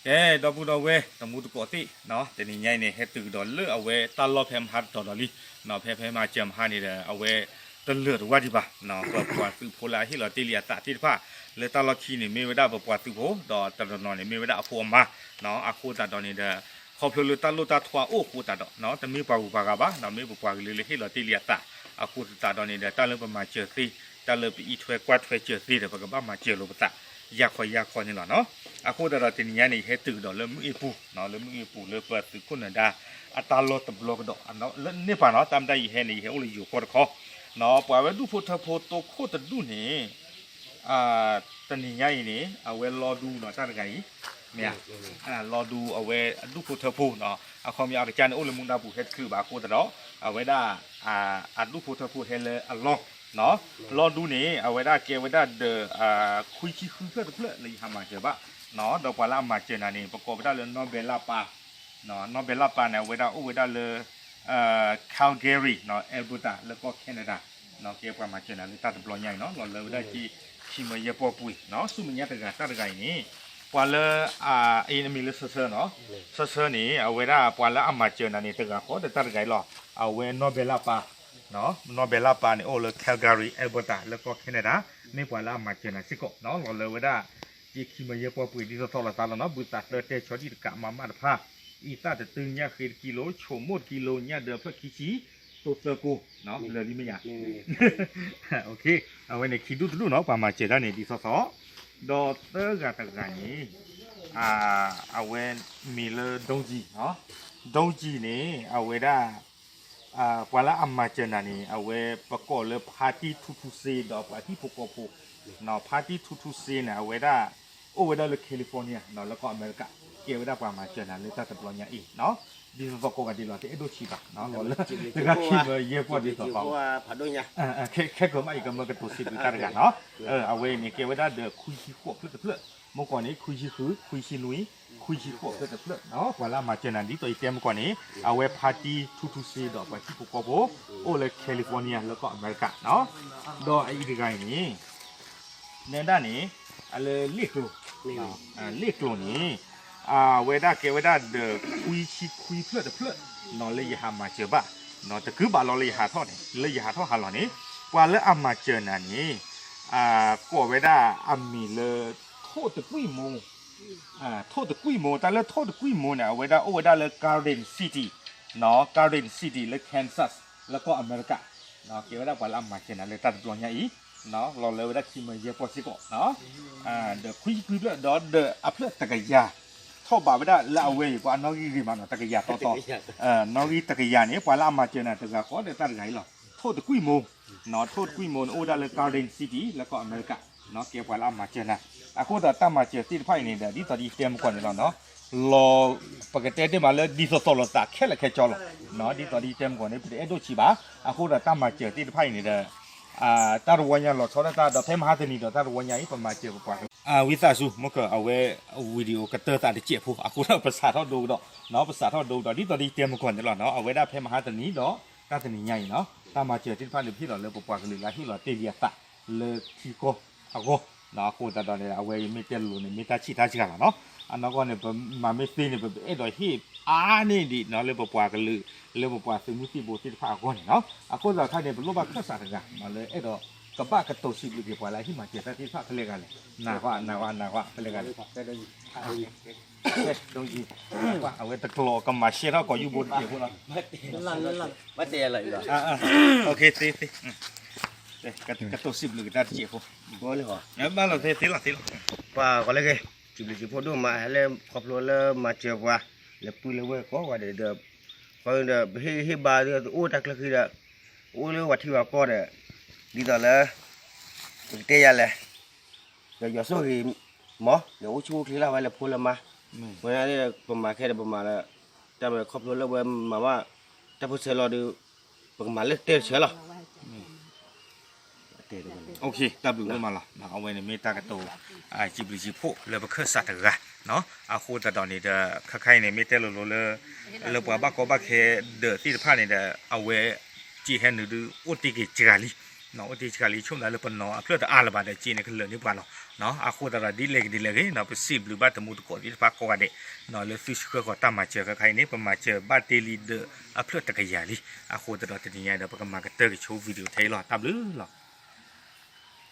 ကဲ ဒီပုၢ်ဒီဝဲၢ်တံၤသကိးသ့ၣ်နီၤ, တနံၤညါအံၤန့ၣ် ဟဲတုၤကဒီးလၢအဝဲတၢ်လီၢ်ဖဲမဟါတတီၤဒီးလံနီၤ, ဖဲဖဲမၤစၢၤမဟါန့ၣ်ဒီး အဝဲတလၢာ်တဝၢ်ဒံးဘၣ်နီၤ, ပပှၤသုးဖိလၢအဟ့ၣ်လီၤတ့ၢ်လံအသးသ့ၣ်တဖၣ် လၢတၢ်လီၢ်ခံန့ၣ် မ့ၢ်ဝဲဒၣ်ပပှၤသုးဖိ ဒီးတနီၤနီၤန့ၣ် မ့ၢ်ဝဲဒၣ်အဖိအမါနီၤ, အဃိသတးဒီးန့ၣ်ဒီး ခီဖျိလၢတၢ်လိၣ်တၢ်ထွါအိၣ်အဃိသတးဒီးနီၤ, တမ့ၢ်ပှၤဂုၤပှၤဂၤဘၣ်နီၤ, မ့ၢ်ပပှၤကလုာ်လၢဟ့ၣ်လီၤတ့ၢ်လံအသး, အဃိသတးဒီးန့ၣ်ဒီး တၢ်လၢပမၤစၢၤသ့, တၢ်လၢပအံးထွဲကွၢ်ထွဲစၢၤသ့ဒီး ပကဘၣ်မၤစၢၤလိာ်ပသး ယၤခီယၤခီန့ၣ်လီၤနီၤ. အဃိသတးဒီးတနံၤညါန့ၣ် ယဟဲတုၤကဒီးလၢမုၢ်အ့ပူၤနီၤ, လၢမုၢ်အ့ပူၤလၢပသုးခိၣ်နၢၤဒါ အတၢ်လီၢ်တဘျီကဒီး, လၢန့ၣ်ပၤနီၤ, တၢ်မတၤယဟဲန့ၣ် ယဟဲအိၣ်လၢယိၤကီၢ်တခီနီၤ, ပှၤဝဲဒူၣ်ဖိထၢဖိသိခိၣ်တဒူၣ်န့ၣ် တနံၤညါအံၤန့ၣ် အဝဲလီၤဒူနီၤ တၢ်တဂၤအံၤ, မ့ၢ်ဧါ, လီၤဒူအဝဲအဒူၣ်ဖိထၢဖိနီၤ, အခီပညီအကစၢ်န့ၣ် အိၣ်လၢမူဒါပူၤ ဟဲတချုးဘၣ်အဃိသတးဒီး အဝဲဒၣ် အဒူၣ်ဖိထၢဖိဟဲလၢအလီၢ်နီၤ, လီၤဒူန့ၣ် အဝဲဒၣ်ကဲဝဲဒၣ်ဒီး ခွံဆံဃုဖျၢၣ်တဖျၢၣ်လၢယဟးမၤစၢၤဘၣ်နီၤ, ဒီးပှၤလၢအမၤစၢၤနၤန့ၣ် ပကိးဝဲဒၣ်လၢနီၢ်ဘဲလၢ်ပၢ် နီၢ်ဘဲလၢ်ပၢ်န့ၣ် အဝဲဒၣ်အိၣ်ဝဲဒၣ်လၢ Calgary နီၤ Alberta လၢကီၢ် Canada နီၤ, ကဲပှၤမၤစၢၤနၤလၢတၢ်တဘျီညါအံၤနီၤ, လီၤလၢဝဲဒၣ်က့ခံမၢယဲၢ်ပီၢ်ပှ့ၤနီၤ, ဆူမဲာ်ညါတဂၤတၢ်တဂၤအံၤန့ၣ် ပှၤလၢ အအံၤအမံၤလၢဆၢဆၢနီၤ, ဆၢဆၢန့ၣ် အဝဲဒၣ်ပှၤလၢအမၤစၢၤနၤန့ၣ် တဂၤဃီဒီးတၢ်တဂၤအံၤလီၤ, အဝဲနီၢ်ဘဲလၢ်ပၢ် နီၢ်ဘဲလၢ်ပၢ်န့ၣ် အိၣ်လၢ Calgary Alberta လၢကီၢ် Canada မ့ၢ်ပှၤလၢအမၤစၢၤနၤစ့ၢ်ကီးနီၤ, လီၤလၢဝဲဒၣ် က့ခံမၢယဲၢ်ပီၢ်ပှ့ၤ ဒ်သိးသိးလိာ်သးလီၤနီၤ, ဘုသးသၢတဲ ဆီဒံၣ်တကး မးမးတဖၣ်, အံသၣ်တတုၤ ညၣ်ဃ့တကံလိၤ ဆိမိၣ်တကံလိၤ ညၣ်ဒၢဖျၢၣ်ခံဆံ သိသၢကိၢ်, လၢာ်လံမ့ၢ်ဧါ, အဝဲန့ၣ်ခံဒူၣ်တဒူၣ်နီၤ, ပှၤမၤစၢၤတၢ်န့ၣ် ဒ်သိးသိး, ဒီးသၢဂၤတဂၤန့ၣ် အဝဲမံၤလၢ ဒိကံ ဒိကံန့ၣ် အဝဲဒၣ် ပှၤလၢအမၤစၢၤနၤန့ၣ် အဝဲပကိးလၢ ဖါတံၢ်ထူထူစ့ ဒီးပှၤဟံၣ်ဖိဃီဖိ, ဖါတံၢ်ထူထူစ့န့ၣ် အဝဲဒၣ် အိၣ်ဝဲဒၣ်လၢ California နီၤ, လၢကီၢ်အမဲရကၤ, ကဲဝဲဒၣ်ပှၤမၤစၢၤနၤလၢတၢ်တဘျီညါအံၤနီၤ, ဒ်သိးသိးကိးဂၤဒဲးလီၤ တအဲၣ်ဒိၣ်ဆံးဘၣ်နီၤ, လီၤလၢ တဂၤခံမၢယဲၢ်ပီၢ်ဒ်သိးသိး, ခဲကၢၤမး ယကမၢကတိၤစံးဘျုးတၢ်တဂၤနီၤ, အဝဲအံၤန့ၣ် ကဲဝဲဒၣ်ဒီးခွံဆံဃိးဖျၢၣ်တဖျၢၣ်, မ့ၢ်ကီးန့ၣ် ခွံဆံဃု, ခွံဆံနွံ, ခွံဆံဃိးဖျၢၣ်တဖျၢၣ်နီၤ, ပှၤလၢအမၤစၢၤနၤ ဒ်သိးယတဲမ့ၢ်ကီးန့ၣ် အဝဲဖါတံၢ်ထူထူစ့ဒီးပှၤဟံၣ်ဖိဃီဖိ, အိၣ်လၢ California လၢကီၢ်အမဲရကၤနီၤ, ဒီးအအံၤတဂၤအံၤန့ၣ် နဲဒၣ်န့ၣ် အလၢလ့ၣ်ကျိၤ, လ့ၣ်ကျိၤန့ၣ် အဝဲဒၣ်ကဲဝဲဒၣ်ဒီးခွံဆံခွံဖျၢၣ်တဖျၢၣ်နီၤ, လၢယဟးမၤစၢၤဘၣ်, တကုဘၣ်လီၤလၢယဟးထီၣ်န့ၣ်, လၢယဟးထီၣ်ဟးလီၤန့ၣ် ပှၤလၢအမၤစၢၤနၤန့ၣ် ကိးဝဲဒၣ်အမံၤလၢ ထိၣ်တကွံၣ်မိၢ်, ထိၣ်တကွံၣ်မိၢ်, တၢ်လၢထိၣ်တကွံၣ်မိၢ်န့ၣ် အဝဲဒၣ်အိၣ်ဝဲဒၣ်လၢ Garden City နီၤ, Garden City လၢ Kansas လၢကီၢ်အမဲရကၤ, ကဲဝဲဒၣ်ပှၤလၢအမၤစၢၤနၤလၢတၢ်တဘျီညါအံၤ, လီၤလၢဝဲဒၣ်ခံမၢယဲၢ်ပီၢ်စ့ၢ်ကီး, ဒီးခွံဆံခွံဖျၢၣ် ဒီးဒီးအဖျၢၣ်တကယၤ, ထီၣ်ဘးဝဲဒၣ်လၢအဝဲအံၤ ပှၤအနီၣ်ဂံၢ်ဂ့ၤမးနီၤ တကယၤတီတီ, နီၣ်ဂံၢ်တကယၤန့ၣ် ပှၤလၢအမၤစၢၤနၤတဂၤဃီဒီးတၢ်တဂၤအံၤလီၤ, ထိၣ်တကွံၣ်မိၢ်, ထိၣ်တကွံၣ်မိၢ်န့ၣ် အိၣ်ဝဲဒၣ်လၢ Garden City လၢကီၢ်အမဲရကၤ, ကဲပှၤလၢအမၤစၢၤနၤ, အဃိသတးတၢ်မၤစၢၤသ့ၣ်တဖၣ်အံၤန့ၣ်ဒီး ဒ်သိးဒ်ယတဲမ့ၢ်ကီးန့ၣ်လီၤနီၤ, လီၤ ပကတဲတ့ၢ်မးလၢဒ်သိးသိးလိာ်သးခဲလၢာ်ခဲဆ့လီၤ, ဒ်သိးဒ်ယတဲမ့ၢ်ကီးန့ၣ် ပတအဲၣ်ဒိၣ်ဆံးဘၣ်, အဃိသတးတၢ်မၤစၢၤသ့ၣ်တဖၣ်အံၤန့ၣ်ဒီး တၢ်တဝီညါလီၤဆီဒၣ်တၢ် ဒီးဖဲမဟါတနံၤဒီးတၢ်တဝီညါအံၤ ပမၤစၢၤပပှၤကလုာ် ဝံသးစူၤ မ့ၢ်ကၢအဝဲ video ကတၢၢ်သးတစဲးဖိ အဃိဒီးပစးထီၣ်ဒိကဒီး, ပစးထီၣ်ဒိကဒီး ဒ်သိးဒ်ယတဲမ့ၢ်ကီးန့ၣ်လီၤနီၤ, အဝဲဒၣ်ဖဲမဟါတနံၤဒီး တၢ်တနံၤညါအံၤနီၤ, တၢ်မၤစၢၤသ့ၣ်တဖၣ်န့ၣ် ပဟ့ၣ်လီၤလၢပပှၤကလုာ်လၢဟ့ၣ်လီၤတ့ၢ်လံအသး လၢထံကီၢ်အဂီၢ်, အဃိသတးဒီးန့ၣ် အဝဲအံၤမ့ၢ်တဲလိၤလိၤန့ၣ် မ့ၢ်တၢ်ဆံးတၢ်စှၤလီၤနီၤ, အနီၢ်ကီၢ်န့ၣ် ပမၤမ့ၢ်သ့န့ၣ် ပအဲၣ်ဒိးဟ့ၣ်အါန့ၢ်ဒံးနီၤ လၢပပှၤကလုာ် လၢပပှၤသုးမုၢ်သံၣ်ဘိသ့ၣ်တဖၣ်အဂီၢ်န့ၣ်နီၤ, အဃိသတးခါန့ၣ် ပလိၣ်ဘၣ်ခၢၣ်စးတဂၤ လၢအဲၣ်ဒိးကဘၣ်ကတိၤစံးဘျုးက့ၤပှၤလၢအဟ့ၣ်မၤစၢၤတၢ်သ့ၣ်တဖၣ်ဖဲလဲၣ်ဂၤလဲၣ်, နၢ်ဟူ နၢ်ဟူ နၢ်ဟူ ဖဲလဲၣ်ဂၤလဲၣ် အဝဲတကျိၤကမၤရှဲထီၣ်ကိးယူၢ်ဘိတစဲးဖိလီၤ, သ့သ့, ကတိၤစံးဘျုးက့ၤတၢ်တစဲးဖိ, ဘၣ်လီၤသ့သ့လီၤသ့လီၤ, ပှၤကီးလၢဂ့ၤ စံးဘျုးစံးဖှိၣ်ဒိၣ်မး ဟဲလၢခီဖျိလၢမၤစၢၤပှၤ လဲၤပုၢ်လဲၤဝဲၢ်ကိးဂၤဒဲးဒီး ပဟ့ၣ်ဂံၢ်ဟ့ၣ်ဘါဒီး အိၣ်တၢ်ချၢဃံဒီး အိၣ်လၢပှၤထံပှၤကီၢ်ဒီး ဒ်သိးလၢ ပကတဲယၤလဲၣ်, ဒီးယွၤဆိၣ်ဂ့ၤမး ဒီးအိၣ်ဆူၣ်အိၣ်ချ့လၢ်ဝဲလၢဖိလၢမါ, ဝဲဒၣ်ပမၤခဲဒီးပမၤဒီး တၢ်မၤခီဖျိလၢဝဲမၤဘၣ် တၢ်ဖိဆဲးလီၤဒီး ပကမၤလၢတဲတဆၢလီၤ. တၢ်ဘျုးဒိၣ်မးလီၤ. အဝဲန့ၣ်မ့ၢ်တၢ်ကတိၤ စံးဘျုးစံးဖှိၣ်လၢပခၢၣ်စးတဂၤ, အဃိသတးဒီးန့ၣ်ဒီး ခဲခါအံၤန့ၣ် မ့ၢ်တဲလိၤလိၤလၢ လၢပှၤဘၣ်ကီဘၣ်ခဲဒၢးသ့ၣ်တဖၣ်န့ၣ်ဒီး အဝဲ က့ဟဲနုာ်ဒုးအိၣ်တ့ၢ်က့ၤစှၤလံ အိၣ်တ့ၢ်ဆှးလံ ဆိကမိၣ်လၢပနီၢ်အဖျၢၣ်တအါလၢၤဘၣ်ဒီး စ့န့ၣ်ကလၢာ်န့ၢ်ပှၤလီၤ. အဃိသတးဒီးဒ်လဲၣ်ဂ့ၤဒ်လဲၣ်ဂ့ၤ ပစံးဘျုးဘၣ်တမူသကိးသ့ၣ်တဖၣ်ကိးဂၤဒဲး လၢသုဆှၢဃီၤတၢ်မၤစၢၤခဲခါအံၤန့ၣ် ပမၤစၢၤဘၣ်တ့ၢ်လံဒီးအဖျၢၣ်တကယၤလံ. အဃိသတးဒီးတနံၤညါဒီး ပကမၤကတၢၢ်က့ၤဆိ video ထဲအံၤလီၤ. တၢ်ဘျုးလီၤ.